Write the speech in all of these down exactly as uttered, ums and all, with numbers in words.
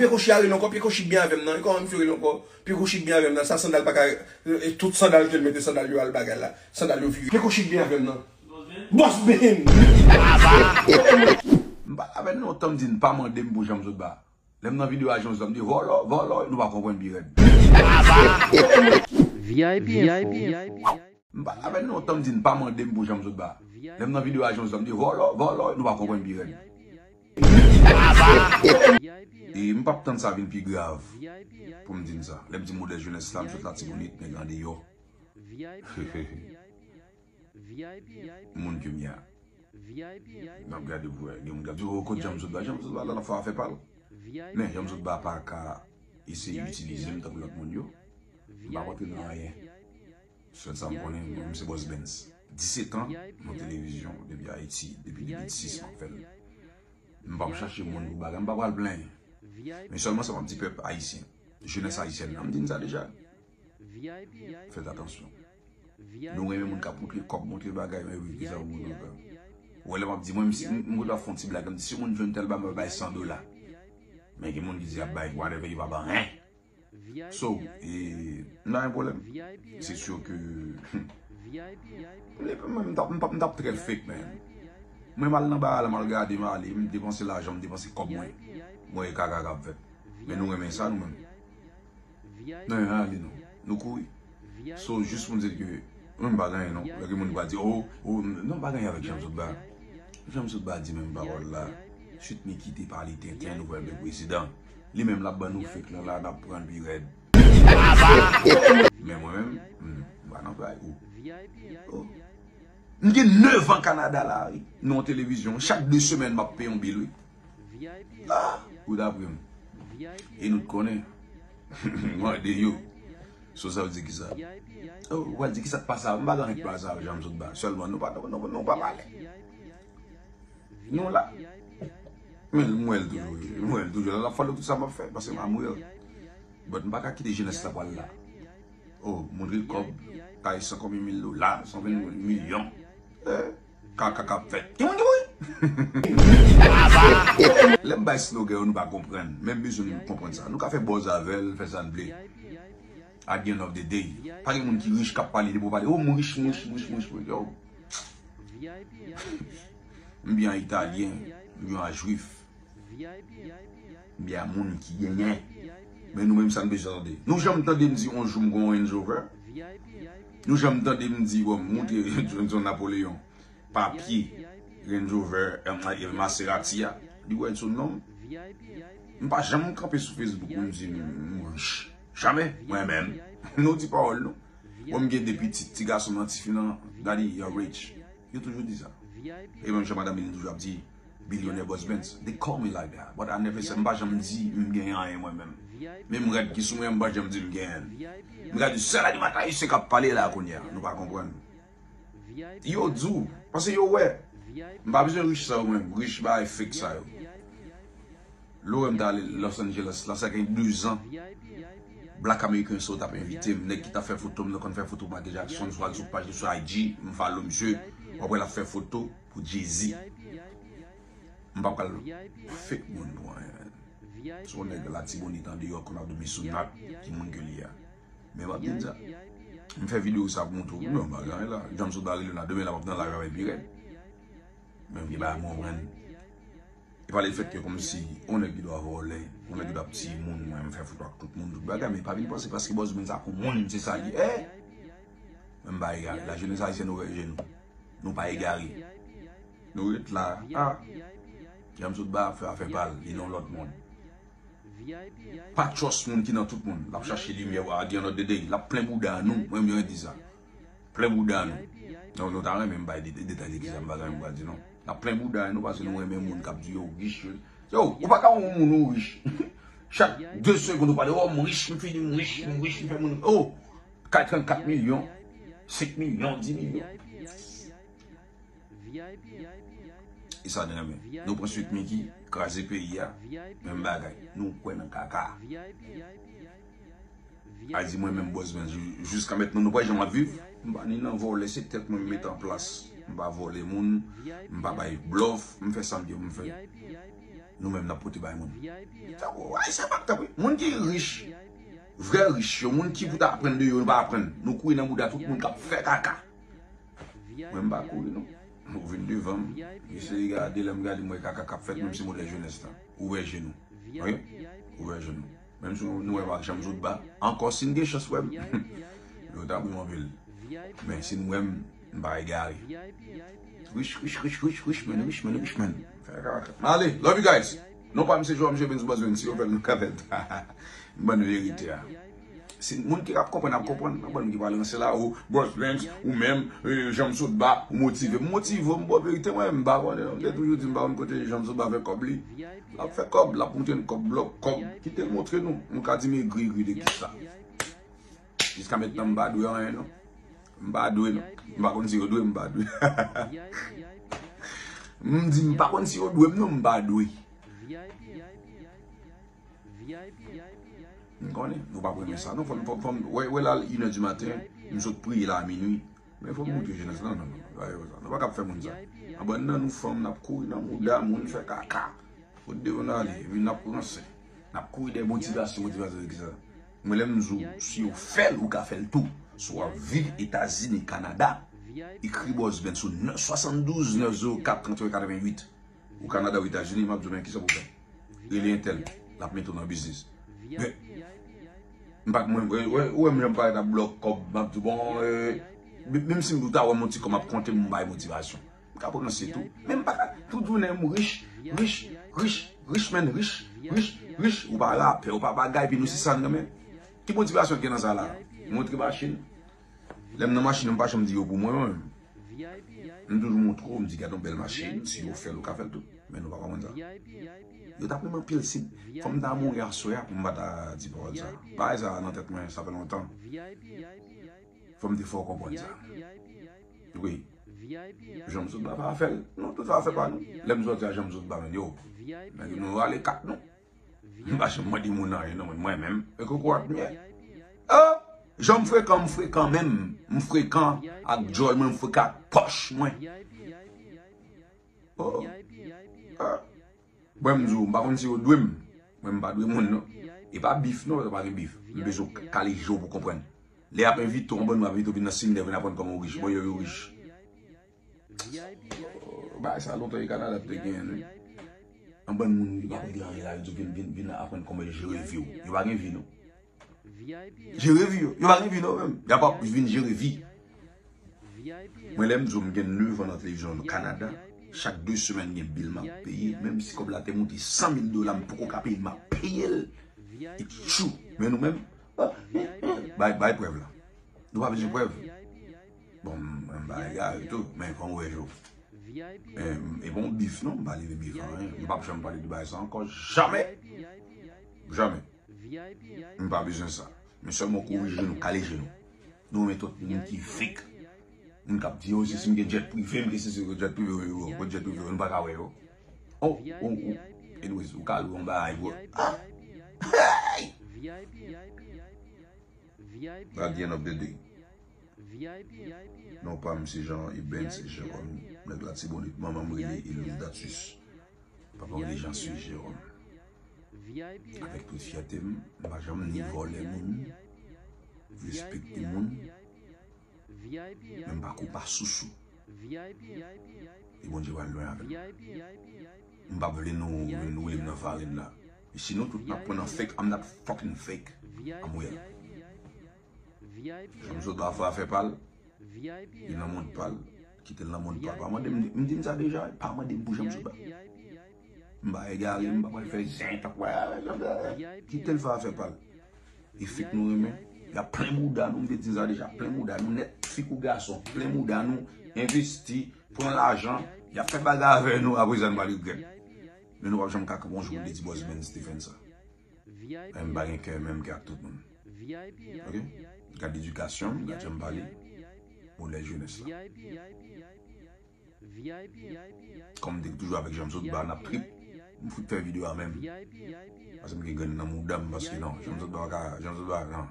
Pye kochi a rele ankò, pye kochi byen avè m nan. E kòman misye rele ankò? Pye kochi byen avè m nan. Sa sandal pa ka, e, tout sandal ke l mete, sandal yo al bagay la. Sandal yo vire. Pye kochi byen avè m nan. Boss Ben! M pale avè l lontan, m di n pa mande m pou Jean Zodba. Lè m nan videyo a Jean Zodba, m di vòlò, vòlò, nou pa konprann pi rèd. V I P Info. M pale avè l lontan, m di n pa mande m pou Jean Zodba. Lè m nan videyo a Jean Zodba, m di vòlò, vòlò, nou pa konprann pi rèd. E m p ap tann sa vin pi grav pou m di n sa. Lè m di modèl jenès la, m sot Latibonit, nèg andeyò. Moun ke m ye a. M ap gade pou wè. Gen moun k ap di, o, kot Jean Zodba? Jean Zodba la, l ap fè afè pa l. Men Jean Zodba pa ka eseye itilize m tankou lòt moun yo. M pa rantre nan anyen. Sèl sa m konnen, mwen, m se Boss Benz. Disèt an nan televizyon, depi Ayiti, depi de mil sis m ap fè l. M p ap chache moun pou bagay, m pa pral plenyen. Men sèlman sa m ap di pèp ayisyen, jenès ayisyèn nan, m di n sa deja. Fèt atansyon. Nou renmen moun k ap montre kòb, montre bagay, men epi kisa pou moun nan fè? Ou wè lè m ap di, mwen, m, m, m ap fè yon ti blag, m di, si yon moun jwenn tèl bagay, m ap bay san dola. Men gen moun ki di, ap bay whatever, yo pa ban anyen. So, e, m pa gen pwoblèm. Se si ke, mwen, m t ap, m t ap, m t ap trè fake, man. Mwen, m al nan bagay la, m al gade, m ale, m depanse lajan, m depanse kòb mwen. Mwen, e kaka k ap fèt. Men nou renmen sa, nou menm. Non, ale non. Nou kouri. So, jis pou m di ke, mwen, m pa gen anyen, non. Lè gen moun ki pral di, o, o, non, m pa gen anyen avèk Jean Zodba. Jean Zodba di menm pawòl la. Sweet Micky te pale tenten, nou pral gen prezidan. Li menm l ap ban nou fake lan la, n ap pran l pi rèd. Men mwen menm, hmm, m pa nan pray ou. Oh. M gen nèf an Kanada la, wi. Nan yon televizyon, chak de semèn m ap peye yon bil, wi. Ah, ou dapre m. E nou t konnen. Mande yo. So sa w di kisa? Oh, ou pral di kisa k pase a? M pa gen anyen k pase a Jean Zodba. Sèlman nou pa, nou, nou, nou pa pale. Nou la. Men m wè l toujou, wi. M wè l toujou la. L ap follow tout sa m ap fè, paske m amwil. But m pa ka kite jenès la pral la. Oh, montre kòb, kay san konbyen mil dola, san venn milyon. Eh, kaka k ap fèt. Gen moun ki mouri. Lè m bay slogan yo, nou pa konprann. Menm bezwen nou konprann sa. Nou ka fè buzz avè l, fè sa n vle. At the end of the day, pa gen moun ki rich k ap pale depi w pale, oh, m rich, m rich, m rich, m rich, m rich. Yo. M byen a Italyen, m byen a Jwif. M byen a moun ki genyen. Men nou menm sa n bezwen tande. Nou janm tande m di yon jou m gen yon Range Rover? Nou janm tande m di, bon, m montre John Napoleon papye Range Rover, em, Maserati a? Li wè l sou non m. M pa janm kanpe sou Facebook pou m di m, m rich. Jamè, mwen menm. Nou di pawòl nou. Bon, m gen de pitit, ti gason m nan, tifi nan, daddy, you're rich. Yo toujou di sa. E menm jan madanm li toujou ap di, billionaire Boss Benz. They call me like that, but I never say, m pa janm di m genyen anyen mwen menm. Menm rad ki sou mwen, m pa janm di m genyen l. M ka di sèl animatè ayisyen k ap pale la kounye a, nou pa konprann. Yo di w, paske yo wè. M pa bezwen rich sa yo menm, rich bagay fake sa yo. Lè w wè m t ale Los Angeles la, sa gen de zan. Black American Soul t ap envite m, nèg ki t ap fè foto m nan konn fè foto Michael Jackson, sou al sou paj li sou I G, m follow misye, w ap wè l ap fè foto pou Jay-Z. M pa pral fake moun pou anyen. Se yon nèg Latibonit andeyò konn ap dòmi sou nat, ki moun ke li ye a. Men m ap di n sa. M fè videyo sa pou montre w, non, bagay la. Jean Zodba rele la, demen la m ap nan live avè l pi rèd. Men m gen bagay mwen konprann. E pale fèt ke kòmsi, yon nèg ki dwa vòlè, yon nèg ki dwa tiye moun, mwen m fè foto ak tout moun, tout bagay, men pa vin panse paske Boss Benz sa pou moun, se sa li ye. Eh! Men m pa egare, lajenès ayisyèn ouvè je nou. Nou pa egare. Nou ret la, ah! Jean Zodba ap fè afè pa l, li nan yon lòt mond. Pa trust moun ki nan tout moun. L ap chache limyè, at the end of the day. L ap plen bouda nou. Mwen, mwen di sa. Plen bouda nou. Non, nou ta renmen m bay de-, detay de kisa m pa renmen m pral di non. L ap plen bouda nou paske nou renmen moun k ap di yo rich. Yo, yo, ou pa ka wè yon moun ou rich. Chak de segonn ou pale, oh, m rich, m fini, m rich, m rich, m fè moun. Oh, kat trannkat milyon, senk milyon, dis milyon. E sa nou renmen. Nou pran Sweet Micky, kraze peyi a, menm bagay. Nou kwè nan kaka. A di mwen menm Boss Benz, ju-, jiska mentnan nou pa janm ap viv. M pa ni nan vòlè, se tèt mwen m mete an plas. M pa vòlè moun, m pa bay blòf, m fè sa m di m fè. Nou menm n ap pote bay moun. Tankou, Ayisyen pa k tankou, moun ki rich, vrè rich yo, moun ki pou ta aprann de yo, nou pa aprann. Nou kouri nan bouda tout moun k ap fè kaka. Mwen m pa kouri non. Ou vin devan m. Eseye gade, lè m gade, m wè kaka k ap fèt, menm si modèl jenès lan. Ouvè je nou. Ok? Ouvè je nou. Menm si nou wè m ak Janm Zodba. Ankò si n gen chans wè m. Yo ta bri m anpil. Men si n wè m, m pa egare. Rich, rich, rich, rich, rich man, rich man, rich man. Fè kaka. Ale, love you guys. Non pa m se Joam Jevens Buzz Vens, si yo fè l nou ka fè l. M ban nou verite a. Si moun ki ap konprann ap konprann, nan bann ki pral ranse la, ou Bros Vens, ou menm, eh, Janm Zodba, ou motive. M motive, m ba w verite, mwen, m pa konnen, non. M te toujou di, m pa konn kote Janm Zodba fè kòb li. L ap fè kòb, l ap montre n kòb, blòk kòb. Kite l montre nou. Nou ka di m egri, egri de kisa. Jiska mentnan, m pa dwe anyen, non. M pa dwe, non. M pa konn si yo dwe, m pa dwe. M di, m pa konn si yo dwe m, non, m pa dwe. M konnen, nou pa renmen sa. Non, fò m, fò m, fò m, wè, wè la, inè di maten, m sot priye la a minui. Men fò m montre jenès lan, non, non, non, pa yo sa. Nou pa ka ap fè moun sa. Anba nan nou fanm, n ap kouri nan mouda moun, fè kaka. Kot devan n ale, epi n ap ranse. N ap kouri dèyè motivasyon, motivasyon de kisa? Mwen, lè m di w, si yo fè l, ou ka fè l tou. Si w ap viv Etazini, Kanada, ekri Buzz Vens sou swasann douz, nèf zewo kat, trannteyen, katreventuit. Ou Kanada, ou Etazini, m ap di w, men kisa pou fè. Rele entèl, l ap mete w nan biznis. Men, m pa, mwen, wè, wè, ou wè m jan m parèt ap blòk kòb, m ap di, bon, eh, menm si m ta wè m yon ti kòb, m ap konte, m bay motivasyon. M ka panse tou. Men m pa ka, tout jounen m rich, rich, rich, rich man, rich, rich, rich. Ou pa rapè, ou pa bagay, epi nou se sa n renmen. Ki motivasyon ki gen nan sa la? Montre machin. Lè m nan machin, m pa janm di yo pou mwen, mwen menm. M toujou montre w, m di, gade yon bèl machin, si yo fè l, ou ka fè l tou. Men nou pa konprann sa. Yo t ap renmen anpil si fò m ta mouri aswè a pou m pa ta di pawòl sa. Bagay sa nan tèt mwen, sa fè lontan. Fò m te fè w konprann sa. Wi. Janm Zodba pa fè l. Nou tout sa fè pa nou. Lè m sòti a Janm Zodba, men yo. Nèg nou ale kat nou. M pa janm mande moun anyen non, mwen, mwen menm. E koko ap mye. Oh! Jan m frekan, m frekan menm. M frekan ak djòl mwen, m frekan ak pòch mwen. Oh! Ah! Mwen m di w, m pa konn si yo dwe m. Mwen m pa dwe moun non. E pa bif non, pa gen bif. M bezwen w kale je w pou konprann. Lè y ap envite w, anba nou ap envite w vin nan seminè, vin aprann kòman w rich. Bon, yo, yo rich. Oh, bagay sa lontan e Kanada te genyen, wi. Yon bann moun ki pa konn gen anyen la, yo di vin, vin, vin aprann kòman jere vi w. Yo pa gen vi, non. Jere vi yo. Yo pa gen vi, non, menm. Y ap ap vin jere vi. Mwen, lè m di w m gen nèf an nan televizyon Kanada, chak de semèn gen bil m ap peye, menm si kòb la te moute san mil dola, m poko ka peye l, m ap peye l. It's true. Men nou menm, ah, bay, bay prèv la. Nou pa bezwen prèv. Bon, m, m pa egare tou, men fò m wè jou. E, e pa yon bif non, m pa leve bif anyen. M p ap janm pale de bagay sa ankò, jamè. Jamè. M pa bezwen sa. Men sèlman kouri je nou, kale je nou. Nou renmen tout moun ki fake. Moun k ap di, oh, si, si m gen jet prive, m gen si, si, jet prive, wi, wi, wi, jet prive, nou pa ka wè yo. Oh, oh, oh. Anyways, ou ka lwe yon bagay, bro. Ah! Hey! At the end of the day. Non pa m se Jean Ebens Jérôme. Nèg Latibonit, manman m rele Eloise Datus. Papa m rele Jean Suisse Jérôme. Avèk tout fyète m, m pa janm ni vòlè moun, respekte moun, men m pa kou pa sousou. E Bondye pral lwen avè m. M p ap vle nou vin woule m nan farin la. E si nou tout n ap pran nan fake, I'm not fucking fake. I'm real. Janm sot ba fè afè pa l. Li nan mond pa l. Kite l nan mond pa l. Pa mande m, m di n sa deja, pa mande m pou Janm sot ba. M pa egare, m pa pral fè zen, tank wè, kite l fè afè pa l. E fake nou renmen. Y ap plen mouda nou, m te di n sa deja, plen mouda nou nèt, fi kou gason, plen mouda nou, envesti, pran lajan, y ap fè bagay avè nou, apre sa nou pral regrèt. Men nou p ap janm ka kanpe yon jou pou te di Bòs Benz te fè n sa. Men m pa gen kè menm kè ak tout moun. Ok? Gad edikasyon m, gad jan m pale. Modèl jenès la. Kòm m te toujou avèk Janm sot ba n ap trip, m fout fè videyo a menm. Paske m gen grenn nan mouda m, paske non, Janm sot ba pa ka, Janm sot ba, non.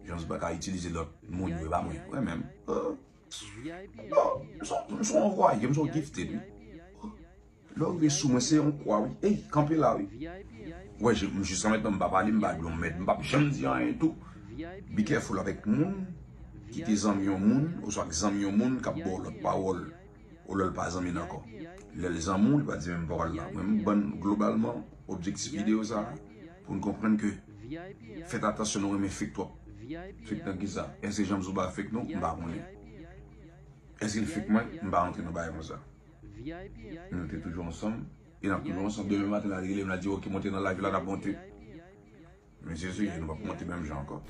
Janm sot ba ka itilize lòt moun, yo, e pa mwen. Mwen menm. Oh. Oh, m se yon, m se yon anvwaye, m se yon gifted, wi. Lè w rive sou mwen, se yon kwa, wi. Ey, kanpe la, wi. Wè, je- jiska mentnan, m pa pale, m pa di yon mèd, m p ap janm di anyen tou. Be careful avèk moun ki te zanmi yon moun, oswa k zanmi yon moun k ap ba w lòt pawòl, ou lè l pa zanmi l ankò. Lè l zanmi w, li pa di menm pawòl la. Mwen, m ban n globalman objektif videyo sa a, pou n konprann ke fèt atansyon, nou renmen fake twòp. Fake nan kisa? Èske Jean Zouba fake nou? M pa konnen. Èske l fake mwen? M pa rantre nan bagay konsa. Nou te toujou ansanm, e n ap toujou ansanm. Demen maten, l a rele m, l a di, "Ok, monte nan live la, n ap monte." Men se sou nou p ap monte menm jan ankò.